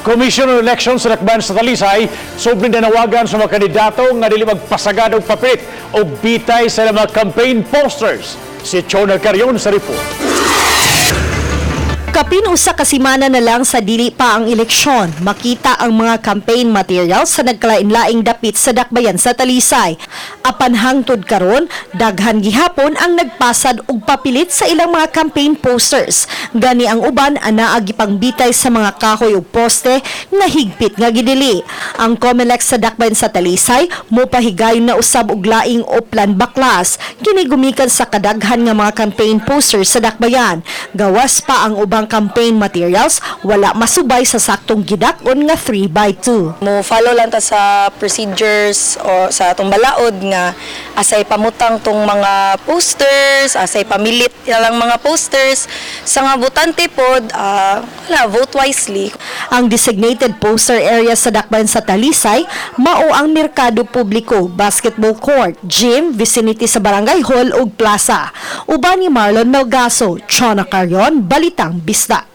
Commission on Elections sa Dakbayan sa Talisay subling nanawagan sa mga kandidato nga dili magpasagad og papilit o bitay sa ilang mga campaign posters. Si Chona Carion sa report. Kapin 1 ka semana na lang sa dili pa ang eleksyon, makita ang mga campaign materials sa nagkalain-laing dapit sa Dakbayan sa Talisay. Apan hangtod karon, daghan gihapon ang nagpasad og papilit sa ilang mga campaign posters. Gani ang uban anaa gipangbitay sa mga kahoy ug poste nga higpit nga gidili. Ang COMELEC sa Dakbayan sa Talisay mopahigayon na usab og laing Oplan Baklas kini gumikan sa kadaghan nga mga campaign posters sa Dakbayan. Gawas pa ang ubang campaign materials wala masubay sa saktong gidak-on nga 3x2. Mo follow lang ta sa procedures o sa atong balaod nga asay pamutang tong mga posters, asay pamilit lang mga posters sa nga botante pod, wala, vote wisely. Ang designated poster area sa Dakbayan sa Talisay mao ang merkado publiko, basketball court, gym, vicinity sa barangay hall ug plaza. Uban ni Marlon Melgaso, Chona Carion, Balitang Bisdak.